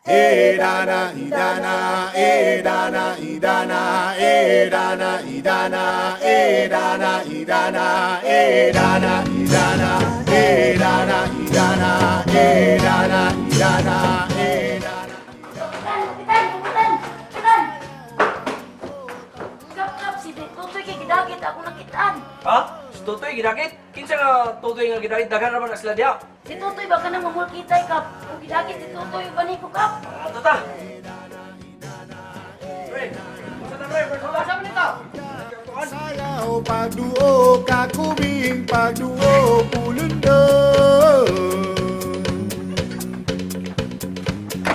Edana, idana, edana, idana, edana, idana, edana, idana, edana, idana, edana, idana, edana, idana, edana. Kapitan! Kapitan! Kapitan! Kap, kap, si Tutoy kay gidagit, ako nakitaan. Ha? Si Tutoy gidagit? Kinsa nga Tutoy nga gidagit? Daghan ra man na sila diha. Si Tutoy baka nang mamulkitay, kap. Kung gidagit si Tutoy, uban ko, kap. Ato ta. Pre, unsa ta pre? Asa man nito? Sayaw pagduo, kakubing pagduo, pulundo.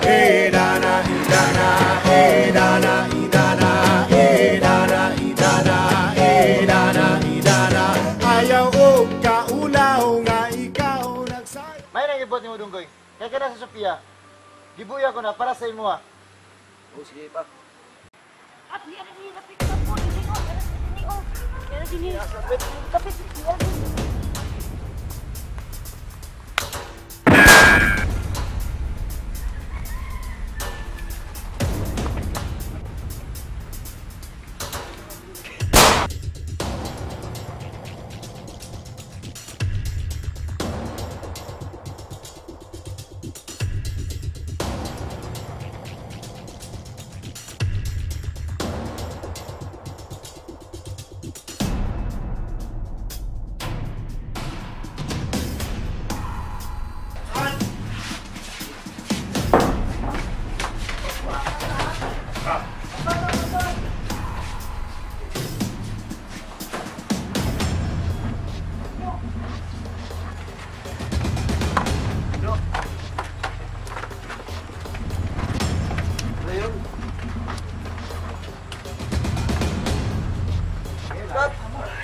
Edana, idana, edana, idana, edana, idana, edana, idana. Ayaw og kaulaw nga ikaw nagsayaw. May nangibot ni mo Dunggoy. Kaya ka na sa Sophia. Gibuya ko na para sa imo ah. Oh, sige pa. At di ara di lapit ka po, dili ko. Ara dili oh. Ara dili. Kapit di ara dili.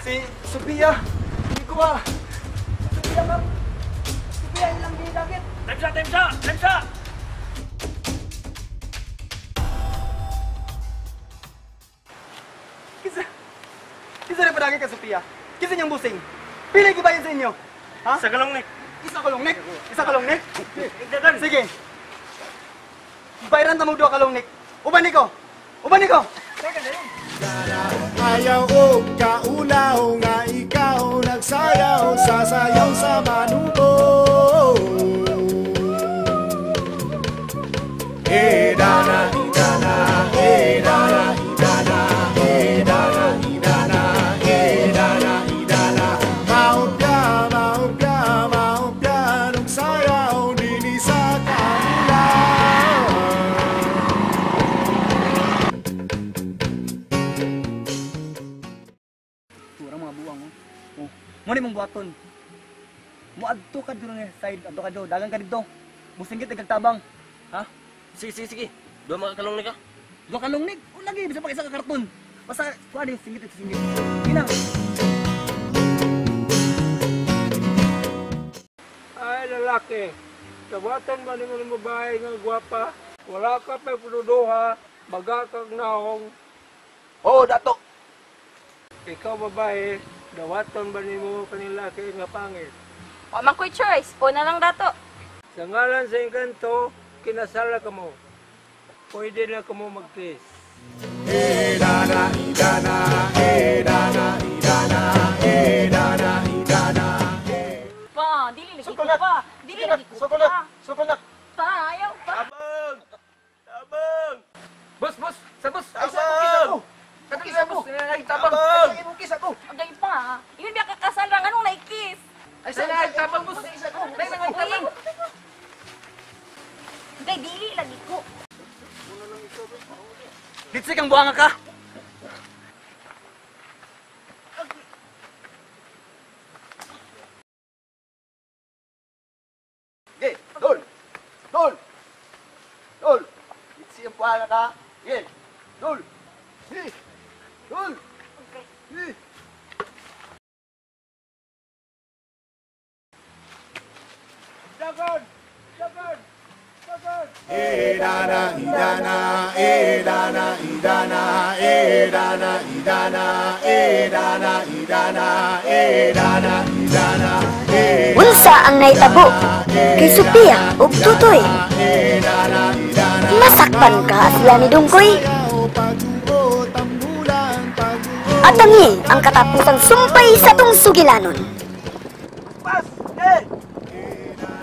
Si Sophia, hindi ko ba? Sophia, ma'am. Sophia, ilang gidagit. Time sa, time sa, time sa. Kinsa na padagit ka, Sophia? Kinsa niyang busing? Pili ko ba yun sa inyo? Ha? Isa ka lang, Nick. Isa ka lang, Nick. Isa ka lang, Nick. Dagan. Sige. Bayaran ta mo duha ka lang, Nick. Uban niko. Uban niko. Ayaw og kaulaw nga ikaw nagsayaw, sasayaw sa manubo. Edana, idana, edana, idana, edana, idana, edana, idana. Maupya, maupya, maupya, nung sayaw dinhi sa kaulaw. Turang mga buwang oh. Oh, mo ni mong buhaton. Moadto ka dito nga side, adto ka do, dagan ka dito. Musinggit kag tabang. Ha? Sige, sige, sige. Duha mga kalong ni ka. Duha ka long, Nick. O lagi bisa pa isa ka karton. Basta kuha di singgit singgit. Gina. Ay, lalaki, dawatan man nimo ng babae nga gwapa, wala ka pa'y punuduha, baga kag naong. Oo, dato. Ikaw babae, dawatan ba nimo kaning laki nga pangit? Wa man ko'y choice, o na lang dato. Sa ngalan sa engkanto, kinasala ka mo. Pwede na kamo mag-kiss. Edana, idana, edana, idana, edana, idana. Pa, dili lagi ko Sukol na. pa. Dili Sige na, lagi ko sukol na, pa. sukol na. Pa, ayaw pa. Tabang! Tabang! Boss, boss, sa boss. Ay, sa ako, kisa ko. Katong sa boss, tabang. Tabang! Ay, sa imong kisa ko. Agay pa. Yun biya kakasal lang anong naikis. Ay, sa tabang boss. Isa ko. Ay, sa tabang. Agay dili lagi ko. Ditsi kang buanga ka. Ge, dol. Dol. Dol. Itsi ang puhala ka. Ge, dol. Hi. Dol. Hi. Dagan! Dagan! Dagan! Edana, idana, edana, idana, edana, idana, edana, idana, edana, idana, edana. Unsa ang nahitabo kay Sophia ug Tutoy? Edana, Masakpan ka sila ni Dungkoy. At tangi ang katapusang sumpay sa tong sugilanon. Pas! Eh!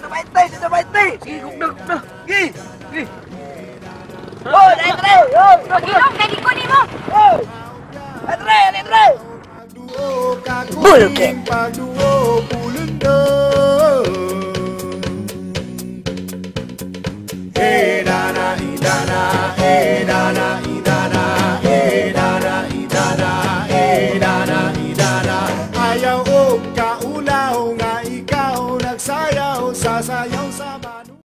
Sabay-tay! Sabay-tay! Sige, kugna, kugna! Sige! Sige! Oh, dai, oh! Gilong, kay di ko nimo. Oh! Dai, dai! Bulkit. Pagduo pulundo. Eh, dana, idana, eh.